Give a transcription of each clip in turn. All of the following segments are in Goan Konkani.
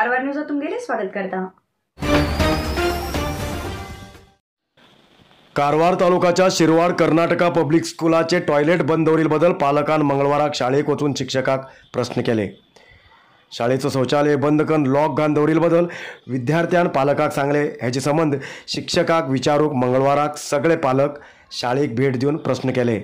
कारवार न्यूजात तुमगेले स्वागत करता। कारवार तालुकाच्या शिरवाड कर्नाटका पब्लिक स्कुलाचे टॉयलेट बंद दवरिल बदल पालकान मंगळवाराक शाळेक वचून शिक्षकाक प्रश्न केले। शाळेचो शौचालय बंद करून लॉक घालून दवरिल बदल विद्यार्थ्यान पालकाक सांगले। हेजे संबंद शिक्षकाक विचारूंक मंगळवाराक सगळे पालक शाळेक भेट दिवन प्रश्न केले।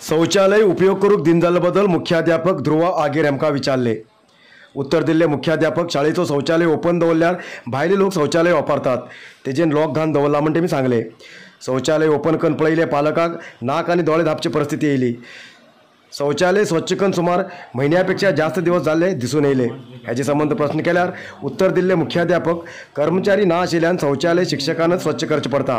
शौचालय उपयोग करूक दिन जाल्ले बदल मुख्याध्यापक ध्रुव आगीर हेमकां विचारले। उत्तर दिल्ले मुख्याध्यापक शाळेचो शौचालय ओपन दवरल्यार भायले लोक शौचालय वापरतात, तेजेन लॉक घालून दवरला म्हण तेमी सांगले। शौचालय ओपन करून पळयले पालकाक नाक आनी दोळे धापची परिस्थिती येयली। शौचालय स्वच्छ करून सुमार म्हयन्या पेक्षा जास्त दिवस जाल्ले दिसून येयले। हेजे संबंद प्रश्न केल्यार उत्तर दिल्ले मुख्याध्यापक कर्मचारी ना आशिल्ल्यान शौचालय शिक्षकानच स्वच्छ करचें पडटा,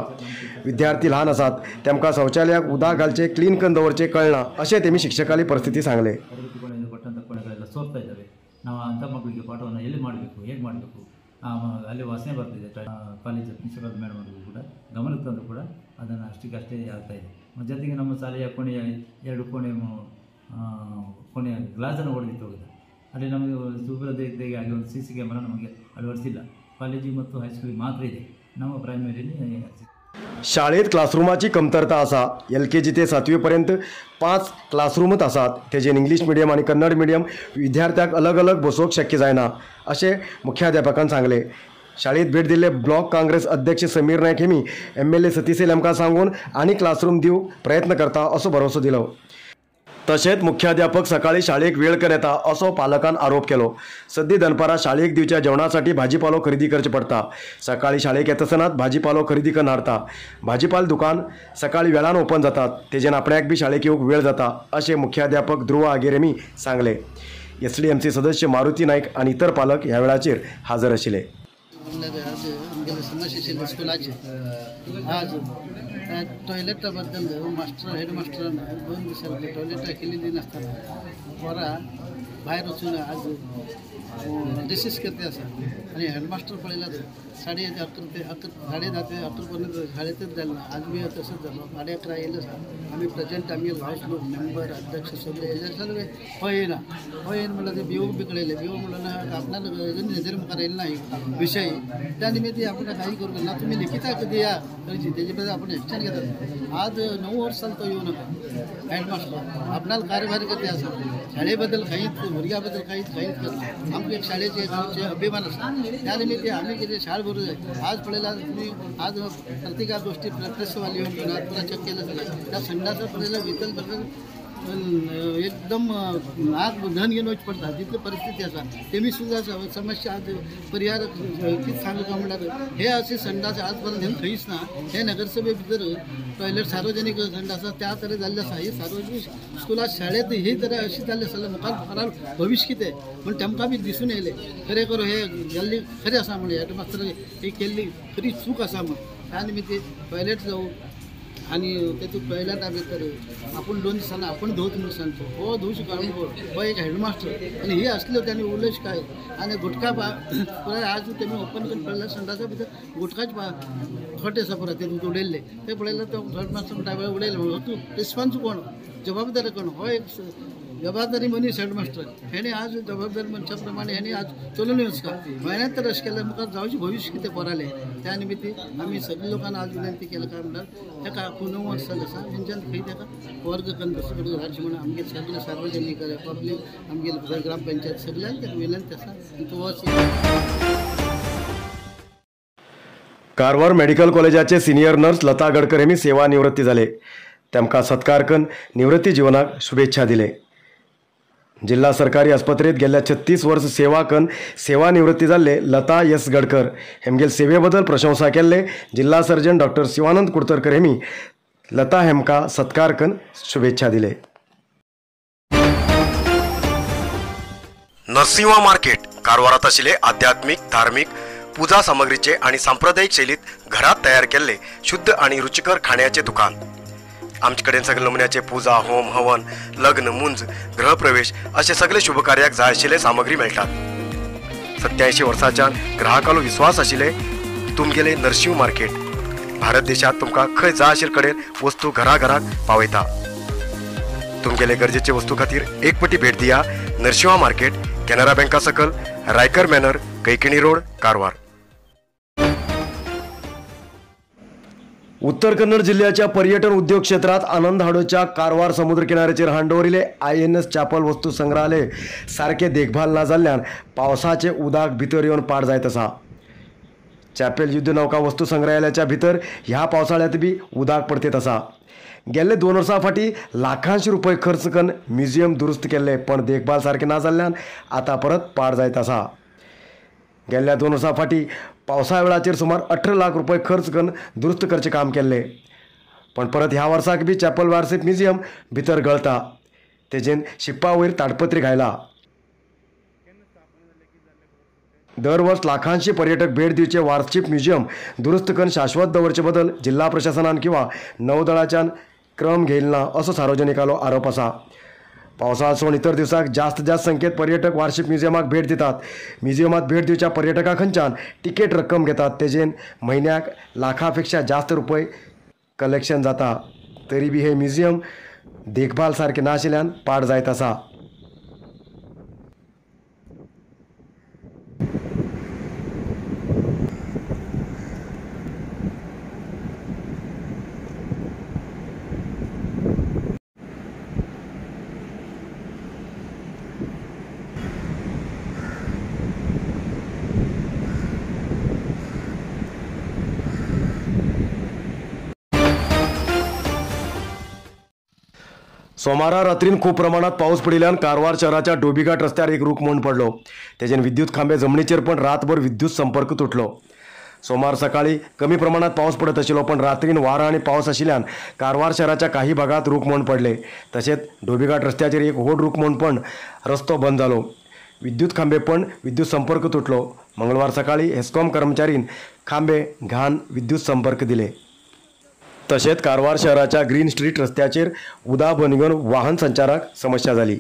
विद्यार्थी ल्हान आसात तेमकां शौचालयाक उदक घालचें क्लीन करून दवरचें कळना अशें तेमी शिक्षकाली परिस्थिती सांगले। ನಾವು ಅಂಥ ಮಕ್ಕಳಿಗೆ ಪಾಠವನ್ನು ಎಲ್ಲಿ ಮಾಡಬೇಕು, ಹೇಗೆ ಮಾಡಬೇಕು, ಅಲ್ಲಿ ವಾಸನೆ ಬರ್ತಿದೆ. ಕಾಲೇಜ್ ಪ್ರಿನ್ಸಿಪಾಲ್ ಮೇಡಮ್ ಅವ್ರಿಗೂ ಕೂಡ ಗಮನಕ್ಕೆ ತಂದು ಕೂಡ ಅದನ್ನು ಅಷ್ಟಕ್ಕಷ್ಟೇ ಆಗ್ತಾಯಿದೆ. ಜೊತೆಗೆ ನಮ್ಮ ಶಾಲೆಯ ಕೋಣೆಯ ಎರಡು ಕೋಣೆ ಕೋಣೆಯ ಗ್ಲಾಸನ್ನು ಹೊಡೆದಿತ್ತು ಹೋಗಿದೆ. ಅಲ್ಲಿ ನಮಗೆ ಶುಭ್ರತೆಗೆ ಆಗಿ ಒಂದು ಸಿ ಸಿ ಕ್ಯಾಮರಾ ನಮಗೆ ಅಳವಡಿಸಿಲ್ಲ. ಕಾಲೇಜಿಗೆ ಮತ್ತು ಹೈಸ್ಕೂಲಿಗೆ ಮಾತ್ರ ಇದೆ. ನಮ್ಮ ಪ್ರೈಮರಿಯಲ್ಲಿ शाळेत क्लासरूमाची कमतरता आसा। LKG ते 7वी पर्यंत 5 क्लासरूमच आसात, तेजेन इंग्लीश मिडियम आनी कन्नड मिडियम विद्यार्थ्यांक अलग अलग बसोवंक शक्य जायना अशें मुख्याध्यापकान सांगलें। शाळेत भेट दिल्ले ब्लॉक काँग्रेस अध्यक्ष समीर नायक हेमी MLA Satish हेमकां सांगून आनी क्लासरूम दिवंक प्रयत्न करता असो भरोसो दिलो। तशेंच मुख्याध्यापक सकाळी शाळेक वेळ कर येता असो पालकान आरोप केलो। सद्दी दनपारां शाळेक दिवच्या जेवणासाठी भाजीपालो खरेदी करचे पडटा। सकाळी शाळेक येतासनात भाजीपालो खरेदी करून हाडटा। भाजीपाल दुकान सकाळी वेळान ओपन जातात, तेजेन आपल्याक बी शाळेक येवंक वेळ जाता अशें मुख्याध्यापक ध्रुव आगेरेमी सांगले। SDMC सदस्य मारुती नायक आनी इतर पालक ह्या वेळाचेर हजर आशिल्ले। आज टॉयलेटा बद्दल मास्टर हेडमास्टरान 2 दिसांनी टॉयलेट केलेली नासतना पोरां भायर वचून आज डिसीस करते आसा आनी हेडमास्टर पळयल्यार 11:30 ते 11:30 ते 11 पर्यंत शाळेतच जालें ना. आज बी तसंच जालो. 11:30 येयले आसा. आमी प्रेजेंट आमी हावस लोक मेंबर अध्यक्ष सगळे येयले सगळे हय येयना हय येयना म्हणल्यार ते बिओ बी कळयले. बिओ म्हणल्यार आपणाक नजरे मुखार येयले ना विशय, त्या निमित्त आपण काही करूंक ना. तुमी लिखिता दिया करची तेजे बद्दल आपण एक्शन घेतात. आज 9 वर्स जालें तो येवं नाका हेडमास्टर आपणाक कारभार करते आसा. शाळे बद्दल कांयच, भुरग्यां बद्दल कांयच कांयच करना. आमकां एक शाळेचे गांवचे अभिमान आसा. त्या निमित्त आमी कितें शाळ भरूं जाय. आज पळयल्यार तुमी आज प्रत्येका गोष्टी प्रेसवाले येवन घेवन पुरा चेक केलें जाल्यार त्या संडासा पळयल्यार भितर भितर एकदम नाक धन घेवन वचचें पडटा तितली परिस्थिती आसा. तेमी सुद्दां समस्या आज परिहार कितें सांगू काय म्हणल्यार हे अशे संडास आज पर्यंत खंयच ना. हे नगरसभे भितर टॉयलेट सार्वजनीक संडास आसा त्या तरेन जाल्ले आसा. ही सार्वजनीक स्कुलां शाळेंत ही तरा अशी जाल्ली आसा जाल्यार मुखार फरार भविश्य कितें म्हण तेमकां बी दिसून येयलें खरें करूं हे जाल्ली खरें आसा म्हण हेडमास्टर ही केल्ली खरी चूक आसा म्हण. त्या निमित्त टॉयलेट जावं आनी तेतूंत टॉयलेटा भितर आपूण 2 दिसांनी आपूण धुवत म्हणून सांगचो हो धुवू शकना हो एक हेडमास्टर आनी ही असल्यो तांणी उलयश काय आनी गुटखा पुराय आज तेमी ओपन करून पळयल्यार संडासा भितर गुटखाच खोटे आसा पुराय तेतूंत उडयल्ले ते पळयल्यार तो हेडमास्टर म्हणटा उडयले म्हणून तूं रिस्पोन्स कोण जबाबदार कोण हो एक जबाबदारी मनीस हेडमास्टर हेणे आज जबाबदारी मनशा प्रमाणे हेणे आज चलोवन वचका गोंयांत तर अशें केल्यार मुखार जावचें भविश्य कितें पोरालें. त्या निमित्त आमी सगळे लोकांना आज विनंती केला काय म्हणल्यार ताका 9 वर्सां आसा तेंच्यान खंय ताका वर्ग करून दुसरे कडेन धाडचें म्हणून आमगे सगळे सार्वजनीक पब्लीक आमगे ग्रामपंचायत सगळ्यांक ताका विनंती आसा आनी तो वच. कारवार मेडिकल कॉलेजाचे सिनियर नर्स लता गडकर हेमी सेवानिवृत्ती जाले. तेमकां सत्कार करून निवृत्ती जीवनाक शुभेच्छा दिले. जिल्हा सरकारी आस्पत्रेत गेल्या 36 वर्स सेवा करून सेवानिवृत्ती जाल्ले लता एस गडकर हेमगेल सेवे बद्दल प्रशंसा केल्ले जिल्हा सर्जन डॉक्टर शिवानंद कुडतरकर हेमी लता हेमका सत्कार करून शुभेच्छा दिले। नरसिंहा मार्केट कारवारात आशिल्ले आध्यात्मिक धार्मिक पुजा सामग्रीचे आणि सांप्रदायिक शैलीत घरात तयार केल्ले शुद्ध आणि रुचिकर खाण्याचे दुकान. आमचे कडेन सगळे नमुन्याचे पुजा, होम, हवन, लग्न, मुंज, गृहप्रवेश असे सगळे शुभकार्याक जाय आशिल्ले सामग्री मेळटात. 87 वर्सांच्यान ग्राहकालो विश्वास आशिल्ले तुमगेले नरशिंव मार्केट भारत देशात तुमकां खंय जाय आशिल्ले कडेन वस्तू घराघराक पावयता. तुमगेले गरजेचे वस्तू खातीर एक पटी भेट दिया नरशिंवा मार्केट, कॅनरा बँका सकल, रायकर मॅनर, कैकिणी रोड, कारवार. उत्तर कन्नड जिल्ह्याच्या पर्यटन उद्योग क्षेत्रात आनंद हाडोच्या कारवार समुद्र किनाऱ्याचेर हांडवरिले INS chapel वस्तू संग्रहालय सारखे देखभाल ना जाल्ल्यान पावसाचे उदक भितर येवन पाड जायत आसा. चॅपेल युद्ध नौका वस्तू संग्रहालयाच्या भितर ह्या पावसाळ्यात बी उदक पडतेत आसा. गेल्ले 2 वर्सां फाटीं लाखांशी रुपये खर्च करून म्युझियम दुरुस्त केल्ले, पण देखभाल सारकी ना जाल्ल्यान आतां परत पाड जायत आसा. गेल्ल्या 2 वर्सां फाटीं पावसा वेळाचेर सुमार 18 लाख रुपये खर्च करून दुरुस्त करचें काम केल्लें, पण परत ह्या वर्साक बी चॅपल वारसीप म्युझियम भितर गळता. तेजेन शिप्पा वयर ताडपत्री घायला. दर वर्स लाखांशी पर्यटक भेट दिवचे वार्षिक म्युझियम दुरुस्त करून शाश्वत दवरचे बदल जिल्हा प्रशासनान किंवा नौदळाच्यान क्रम घेयल ना असो सार्वजनिकालो आरोप आसा. पावसाळा सोडून इतर दिवसाक जास्त जास्त संख्येत पर्यटक वार्षिक म्युझियमाक भेट दितात. म्युझियमात भेट दिवच्या पर्यटकां खंयच्यान तिकेट रक्कम घेतात, तेजेन म्हयन्याक लाखां पेक्षा जास्त रुपये कलेक्शन जाता. तरी बी हे म्युझियम देखभाल सारकें नाशिल्ल्यान पाड जायत आसा. सोमारा रात्रीन खूब प्रमाणात पावस पडिल्ल्यान कारवार शहराच्या डोबीघाट रस्त्यार एक रूख मोड पडलो. तेजेन विद्युत खांबे जमनीचेर पण रातभर विद्युत संपर्क तुटलो. सोमार सकाळी कमी प्रमाणात पावस पडत आशिल्लो, पण रात्रीन वारा आनी पावस आशिल्ल्यान कारवार शहराच्या काही भागात रूख मोड पडले. तशेंच डोबीघाट रस्त्याचेर एक व्हड रूख मोड पण रस्तो बंद जालो. विद्युत खांबे पण विद्युत संपर्क तुटलो. मंगळवार सकाळी हेस्कॉम कर्मचारीन खांबे घाण विद्युत संपर्क दिले. तशेंच कारवार शहराच्या ग्रीन स्ट्रीट रस्त्याचेर उदा बंद घेवन वाहन संचाराक समस्या जाली.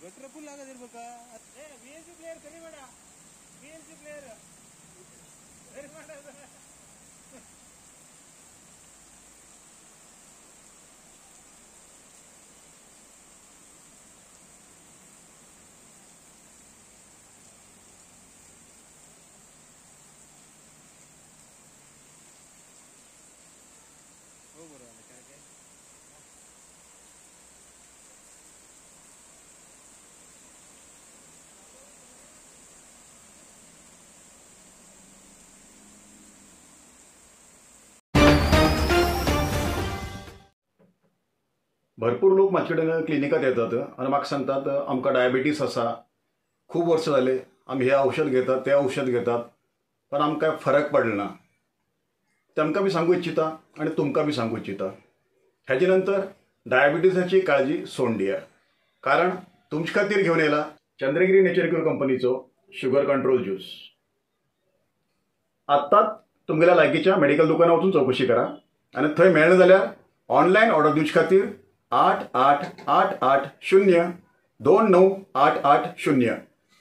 गटर फुल ಆಗದಿರ್ಬೇಕಾ? ಏ ಬಿಎಲ್ಸಿ ಪ್ಲೇಯರ್ ಕರಿಬೇಡ, ಬಿಎಲ್ಸಿ ಪ್ಲೇಯರ್ ಕರಿಬೇಡ. भरपूर लोक म्हाजे कडेन क्लिनिकात येतात आनी म्हाका सांगतात आमकां डायबिटीस आसा, खूब वर्सां जाले आमी हें औषध घेतात तें औषध घेतात, पण आमकां फरक पडलो ना. तांकां बी सांगू इच्छिता आनी तुमकां बी सांगू इच्छिता, हेजे नंतर डायबिटीसाची काळजी सोडून दिया, कारण तुमचे खातीर घेवन येयला चंद्रगिरी नेचर क्युअर कंपनीचो शुगर कंट्रोल ज्यूस. आत्ताच तुमगेल्या लागींच्या मेडिकल दुकानार वचून चवकशी करा आनी थंय मेळना जाल्यार ऑनलायन ऑर्डर दिवचे खातीर 8 8 8 8 0 2 9 8 8 0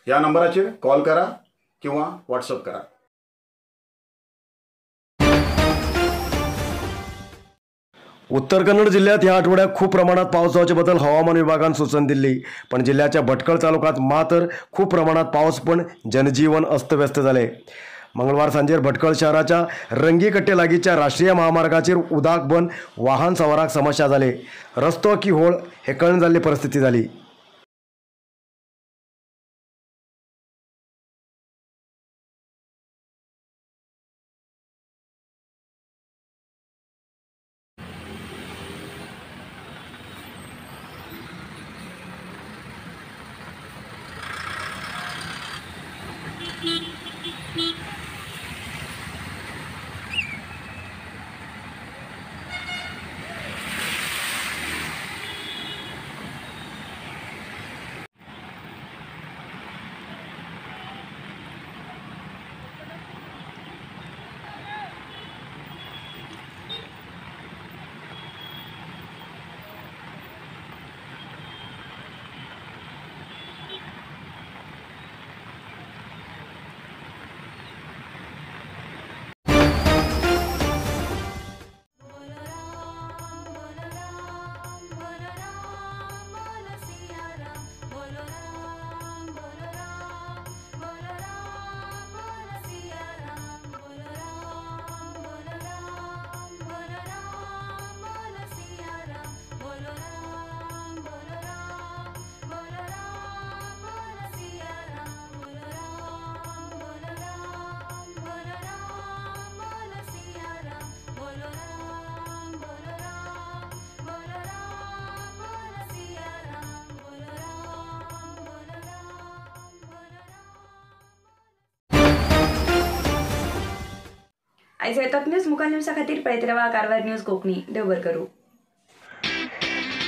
ह्या नंबराचेर कॉल करा किंवा व्हॉट्सअप करा. उत्तर कन्नड जिल्ह्यात ह्या आठवड्यात खूप प्रमाणात पावस जावचे बद्दल हवामान विभागान सूचन दिल्ली, पण जिल्ह्याच्या भटकळ तालुक्यात मात्र खूप प्रमाणात पावस पण जनजीवन अस्तव्यस्त जाले। मंगळवार सांजेर भटकळ शहराच्या रंगीकट्टे लागीच्या राष्ट्रीय महामार्गाचेर उदक बन वाहन सवाराक समस्या जाले। रस्तो की होळ हे कळण जाल्ली परिस्थिती जाली। आयज येतात न्यूज मुखाल न्यूजा खातीर पळयत रावा कारवार न्यूज कोंकणी। देव बरें करूं।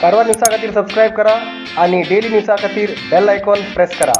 कारवार न्यूजा खातीर सबस्क्रायब करा आणि डेली न्यूजा खातीर बेल आयकॉन प्रेस करा।